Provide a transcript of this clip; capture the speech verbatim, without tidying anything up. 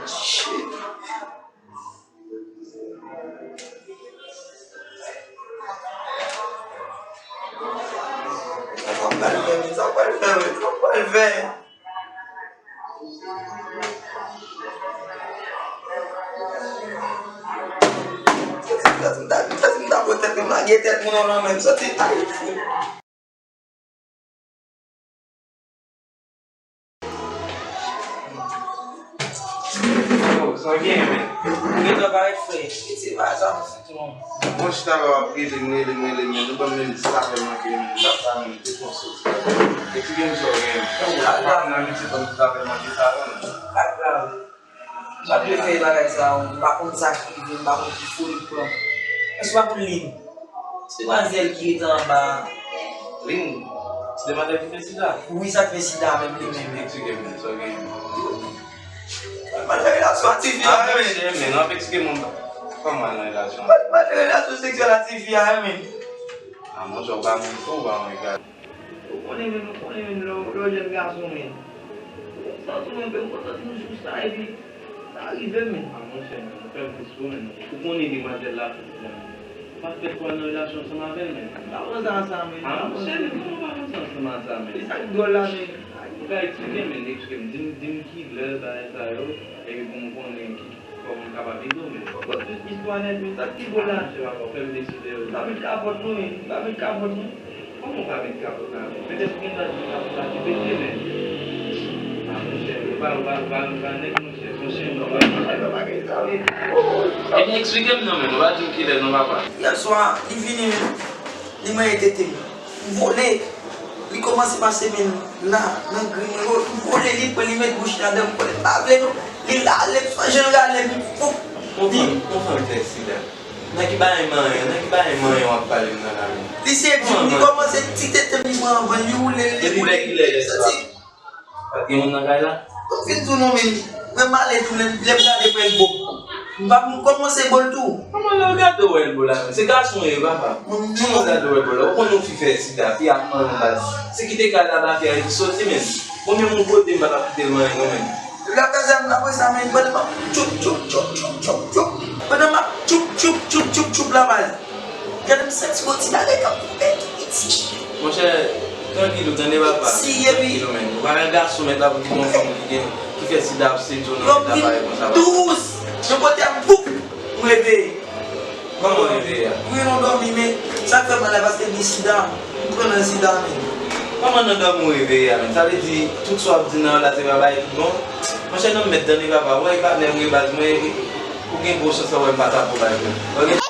Shit. Sa pral fè, men, sa pral fè, men, sa pral fè. Sa si m ta, sa si m ta pran tèt mwen, m lage tèt mwen nan men m, soti, ay, fou. Yo, sa w genyen, men? Ou gentan parèt, frè. Piti pa sa, sitwon. Mwen chita la, w ap rele m, rele m, rele m, men nou ban m menm dis apèl manke, men m pa sa, men te konsa. Eksplike m sa w genyen. Ou pa konn abitye ban m dis apèl manke sa, non. Pa grav. M pa dwe fè bagay sa yo, m pa konn sa k rive, m pa konn ki foli m pran. Èske w pa konn Lin? Se demwazèl ki rete anba a. Lin? Se demwazèl ki fè sida? Wi, sa k fè sida menm, li menm. Eksplike m, sa w genyen? Malgre relasyon ak tifi a, men. Monchè, men, w ap eksplike moun kòman nan relasyon. Malgre relasyon seksyèl ak tifi a, men. A, monchè, w pa moun fou, w pa moun egal. Ou konnen, men, ou konnen, men, lè, lè w jèn gason, men. Ou konn santi w enpe, ou konn santi w sou sa, epi sa rive, men. A, monchè, men, ou fè m tris tou, men. Ou konnen demwazèl la fè sida, men. Ou pa t fèt pou w al nan relasyon ansanm avè l, men. M pa panse a sa, men. A, monchè, men, kòman w pa panse ansanm a sa, men? E sa k dwòl la, men. Ou ka eksplike m, men, eksplike m. Di m, di m kilè bagay sa yo, epi pou m konnen ki Kòman m kapab ede w menm? Fòk w jis istwa nèt, men sa k pi gwo la. Monchè papa, w fè m deside wi. M pa met kapòt non, men. M pa met kapòt non. Kòman w pa met kapòt la menm? Petèt ou gentan jwenn kapòt la ki pete, men. A, monchè, ou pa, ou pa, ou pa, ou pa nèg, monchè. Se yon chen w ye. Ay, papa, gen sa, men. Ebyen, eksplike m non, men. Ou pa di m kilè non, papa. Yè swa, li vini, men. Li manyen tete m. M vole. Li kòmanse mache men la, nan grenn yo. M vole, li pran, li met bouch ladan m. M vole, m pa vle non. Li rale m, swa jan l rale m, foup. Yon fanm, yon fanm fè sida. Nan ki bagay manyen, nan ki bagay manyen w ap pale m nan la menm? Li sezi m, li kòmanse ti tete m, li pran anvan, li woule l, li woule l. Depi lè kilè yè swa? Pa t gen moun nan kay la? Ou fin tou non, men mwen m ale tou, lè, lè m gade m wè elbo. M pa m kòmanse bo l tou. Kòman lè w gade w wè elbo la menm? Se gason w ye, papa. Kòman w gade w wè elbo la? Ou konnen yon fi fè sida, fi ap manyen baz. Se kite kay la ba fi a epi soti menm. Konbyen moun kote m pa t ap kite l manyen non menm? Lè w fè zam nan apre sa, men pandan m ap tchoup, tchoup, tchoup, tchoup, tchoup, tchoup. Pandan m ap tchoup, tchoup, tchoup, tchoup la baz. Gade m santi bò ti bagay k ap koupe tou piti. Monchè, trankil ou tande papa. Si, epi trankil ou menm. Ou pa wè gason mèt la pou kite yon fanm ki gen, ki fè sida ap sezi w nan eta parèy konsa papa. Dous. Yon kote a m poup. M reveye. Kòman w reveye a? Wi, nan dòmi, men sa k fè m mal la paske m gen sida. M pran nan sida, men. Kòman nan dòmi w reveye a, men? Sa vle di tout sa w ap di nan la se pa bagay tout bon? Monchè, non, m mèt tande papa. Ou wè, patnè m, wi, baz mwen, ou gen gwo chans la, wè m pa t ap pran bagay mwen.